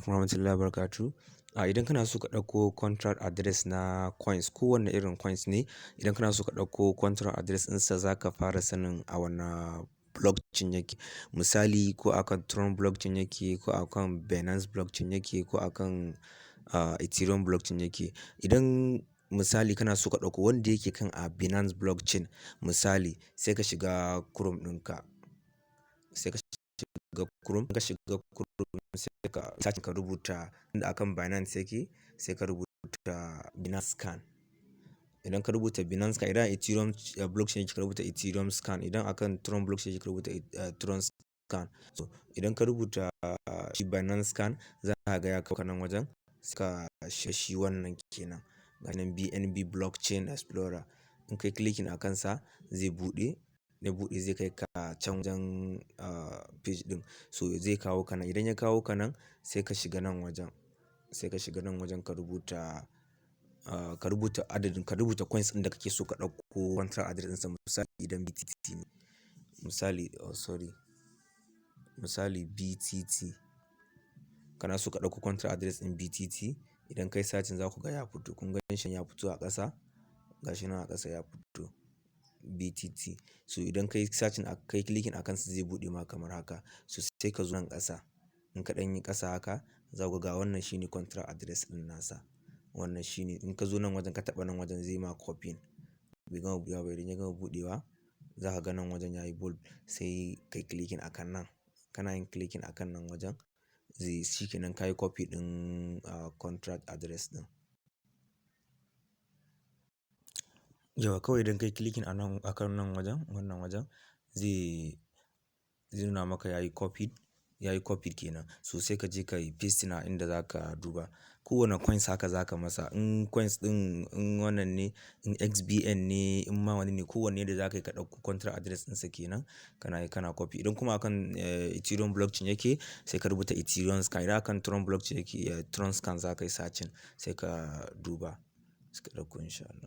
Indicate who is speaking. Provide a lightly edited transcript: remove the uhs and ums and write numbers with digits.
Speaker 1: Warahmatullahi wabarakatuh. Idan kana so ka ɗauko contract address na coins, kowane irin coins ne, idan kana so ka ɗauko contract address ɗinsa, za ka fara sanin a wane blockchain yake. Misali, ko akan Tron blockchain yake, ko akan Binance blockchain yake, ko akan Ethereum blockchain yake. Idan misali kana so ka ɗauko wanda yake kan a Binance blockchain misali, sai ka shiga Chrome ɗinka. Sai ka shiga Chrome, ka shiga Chrome, sai ka search, ka rubuta inda akan Binance yake, sai ka rubuta Binance Scan. Idan ka rubuta Binance Scan, idan Ethereum blockchain yake, ka rubuta Ethereum Scan. Idan akan Tron blockchain yake, ka rubuta Tron Scan. So idan ka rubuta shi Binance Scan, za ka ga ya kawo ka nan wajen, sai ka shiga shi wannan kenan. Ga nan BNB Blockchain Explorer. In kai clicking a kansa, zai buɗe, ya buɗe, zai kai ka can wajen page ɗin. So zai kawo ka nan. Idan ya kawo ka nan, sai ka shiga nan wajen. Sai ka shiga nan wajen, ka rubuta adadin, ka rubuta coins ɗin da kake so ka ɗauko contract address ɗinsa. Misali, idan BTT ne. Misali, oh sorry. Misali BTT. Kana so ka ɗauko contract address ɗin BTT. Idan kai searching, za ku ga ya fito. Kun gan shi ya fito a ƙasa. Ga shi nan a ƙasa ya fito BTT. So idan kai searching, kai clicking a kansa, zai buɗe ma kamar haka. So sai ka zo nan ƙasa. In ka ɗan yi ƙasa haka, za ku ga wannan shine contract address ɗin nasa. Wannan shine. In ka zo nan wajen, ka taɓa nan wajen, zai ma copying. Bai gama buɗewa ba. Idan ya gama buɗewa, za ka ga nan wajen yayi bold, sai kai clicking a kan nan. Kana yin clicking a kan nan wajen, zai shi kenan, ka yi copy ɗin contract address ɗin. Yauwa, kawai idan kai clicking a nan akan nan wajen, wannan wajen zai nuna maka yayi copy, yayi copy kenan. So sai ka je ka yi pasting a inda za ka duba. Kowane coins haka za ka masa. In coins ɗin in wannan ne, in XBN ne, in ma wani ne, kowanne da za ka yi ka ɗauko contract address ɗinsa kenan, kana yi kana copy. Idan kuma akan Ethereum blockchain yake, sai ka rubuta Ethereum Scan. Idan akan Tron blockchain yake, Tron Scan za ka yi searching, sai ka duba, sai ka ɗauko in sha Allah.